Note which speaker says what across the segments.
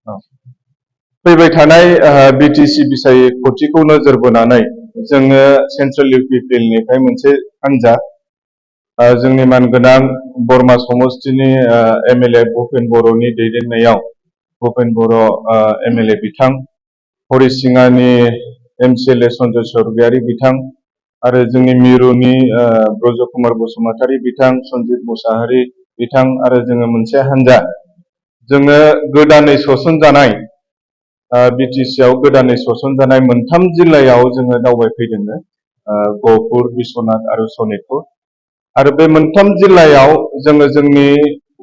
Speaker 1: औ। फैबाय थानाय बिटिसि बिसायख'थिखौ नोजोर बोनानै जोङो सेन्ट्रेल इउपिपिएलनिफ्राय मोनसे हान्जा जोंनि मानगोनां बरमा समस्तिनि एमएलए भुपेन बर'नि दैदेननायाव भुपेन बर' एमएलए बिथां हरिसिङानि एमसिएलए सन्जय स्वर्गियारि बिथां आरो जोंनि मिरुनि ब्रज कुमार बसुमतारी बिथां सन्जित मुसाहारि बिथां आरो जोङो मोनसे हान्जा जोङो गोदानै सोसनजानाय बिटिसिआव गोदानै सोसनजानाय मोनथाम जिल्लायाव जोङो दावबायफैदों गहपुर बिश्वनाथ आरो सनितपुर आरो बे मोनथाम जिल्लायाव जोङो जोंनि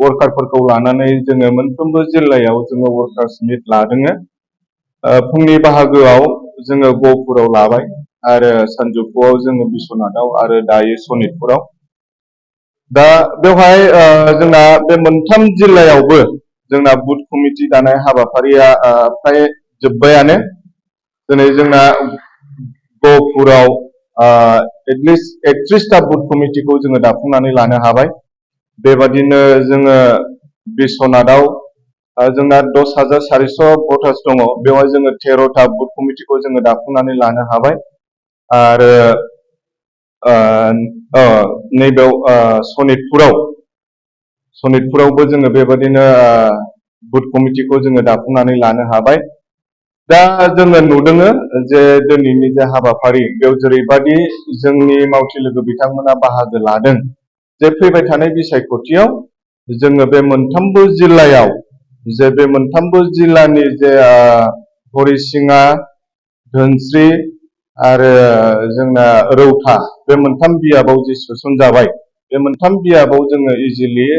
Speaker 1: वर्कारफोरखौ लानानै जोङो मोनफ्रोमबो जिल्लायाव जोङो वर्कार्स मिट लादों फुंनि बाहागोआव जोङो गहपुराव लाबाय आरो सानजौफुआव जोङो बिश्वनाथाव आरो दायो सनितपुराव दा बेवहाय जोंना बे मोनथाम जिल्लायावबो जोंना बुथ कमिटि दानाय हाबाफारिया फ्राय जोब्बायानो दिनै जोंना गहपुराव एटलिस्ट 31टा बुथ कमिटिखौ जोङो दाफुंनानै लानो हाबाय बेबादिनो जोङो बिश्वनाथाव जोंना 10,400 भटार्स दङ बेवहाय जोङो 13टा बुथ कमिटिखौ जोङो दाफुंनानै लानो हाबाय आरो नैबेयाव सनितपुरावबो जोङो बेबादिनो बुथ कमिटिखौ जोङो दाफुंनानै लानो हाबाय दा जोङो नुदों जे दिनैनि जे हाबाफारि बेयाव जेरैबादि जोंनि मावथि लोगो बिथांमोना बाहागो लादों जे फैबाय थानाय बिसायख'थियाव जोङो बे मोनथामबो जिल्लायाव जे बे मोनथामबो जिल्लानि जे हरिसिङा धोनस्रि आरो जोंना रौता बे मोनथाम बियाबाव जे सोसनजाबाय बे मोनथाम बियाबाव जोङो इजिलि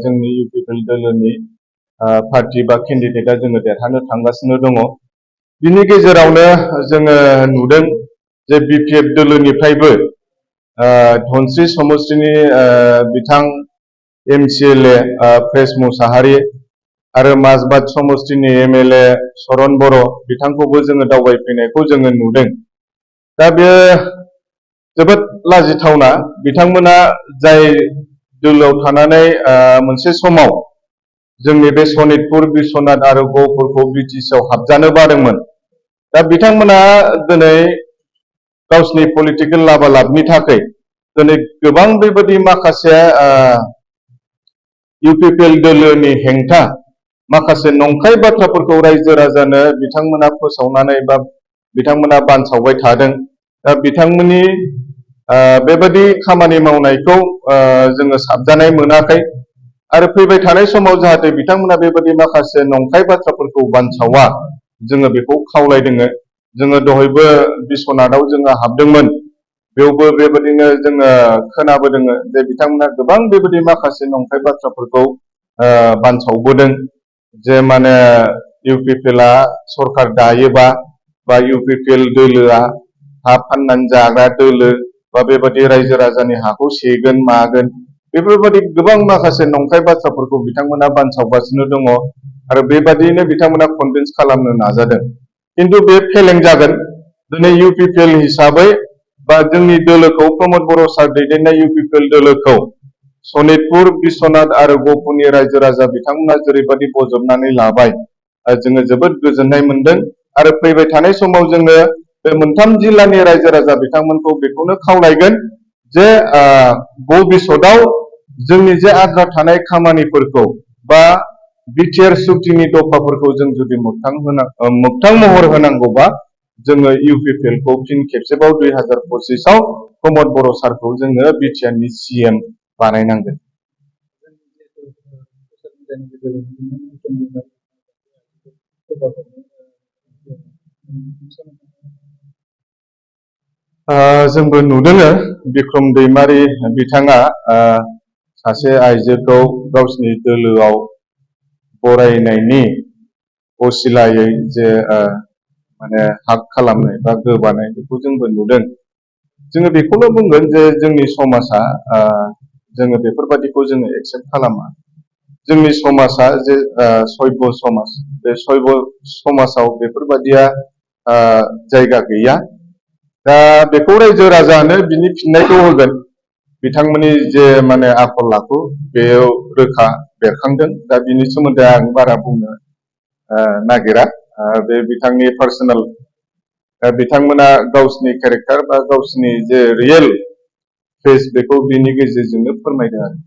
Speaker 1: जोंनि इउपिपिएल दोलोनि पार्टी बा केन्डिडेटआ जोङो देरहानो थांगासिनो दङ बिनि गेजेरावनो जोङो नुदों जे बिपिएफ दोलोनिफ्रायबो धनस्रि समस्तिनि बिथां एमसिएलए प्रेस मुसाहारि आरो माजबाद समस्तिनि एमएलए चरन बर' बिथांखौबो जोङो दावबायफैनायखौ जोङो नुदों दा बेयो जोबोद लाजिथावना बिथांमोना जाय दोलोआव थानानै मोनसे समाव जोंनि बे सनितपुर बिश्वनाथ आरो गहपुरखौ बिटिसिआव हाबजानो बादोंमोन दा बिथांमोना दिनै गावसिनि पलिटिकेल लाबालाबनि थाखाय दिनै गोबां बेबायदि माखासे इउपिपिएल दोलोनि हेंथा माखासे नंखाय बाथ्राफोरखौ रायजो राजानो बिथांमोना फोसावनानै बा बिथांमोना बानसावबाय थादों दा बिथांमोननि बेबायदि खामानि मावनायखौ जोङो साबजानाय मोनाखै आरो फैबाय थानाय समाव जाहाथे बिथांमोना बेबायदि माखासे नंखाय बाथ्राफोरखौ बानसावा जोङो बेखौ खावलायदों जोङो दहायबो बिश्वनाथाव जोङो हाबदोंमोन बेयावबो बेबायदिनो जोङो खोनाबोदों जे बिथांमोना गोबां बेबायदि माखासे नंखाय बाथ्राफोरखौ बानसावबोदों जे माने इउपिपिएलआ सरकार दायोबा बा इउपिपिएल दोलोआ हा फाननानै जाग्रा दोलो बा बेबायदि रायजो राजानि हाखौ सेगोन मागोन बेफोरबायदि गोबां माखासे नंखाय बाथ्राफोरखौ बिथांमोना बानसावगासिनो दङ आरो बेबादियैनो बिथांमोना कनभिन्स खालामनो नाजादों किन्तु बे फेलें जागोन दिनै इउपिपिएल हिसाबै बा जोंनि दोलोखौ प्रमद बर' सार दैदेननाय इउपिपिएल दोलोखौ सनितपुर बिश्वनाथ आरो गहपुरनि रायजो राजा बिथांमोना जेरैबायदि बजबनानै लाबाय जोङो जोबोद गोजोननाय मोनदों आरो फैबाय थानाय समाव जोङो बे मोनथाम जिल्लानि रायजो राजा बिथांमोनखौ बेखौनो खावलायगोन जे भबिष्यतआव जोंनि जे आद्रा थानाय खामानिफोरखौ बा बिटिआर सुक्तिनि दफाफोरखौ जों जुदि मोगथां महर होनांगौबा जोङो इउपिपिएलखौ फिन खेबसेबाव 2025आव प्रमद बर' सारखौ जोङो बिटिआरनि सिएम बानायनांगोन जोंबो नुदों बिक्रम दैमारि बिथाङा सासे आइजोखौ गावसिनि दोलोआव बरायनायनि असिलायै जे माने हाक खालामनाय बा गोबानाय बेखौ जोंबो नुदों जोङो बेखौनो बुंगोन जे जोंनि समाजा जोङो बेफोरबादिखौ जोङो एक्सेप्ट खालामा जोंनि समाजा जे सय्य समाज बे सय्य समाजाव बेफोरबादिया जायगा गैया दा बेखौ रायजो राजानो बिनि फिननायखौ होगोन बिथांमोननि जे माने आखल आखु बेयाव रोखा बेरखांदों दा बिनि सोमोन्दै आं बारा बुंनो नागिरा बे बिथांनि पार्सनेल बिथांमोना गावसिनि केरेक्टार बा गावसिनि जे रियेल फेस बेखौ बिनि गेजेरजोंनो फोरमायदों आरो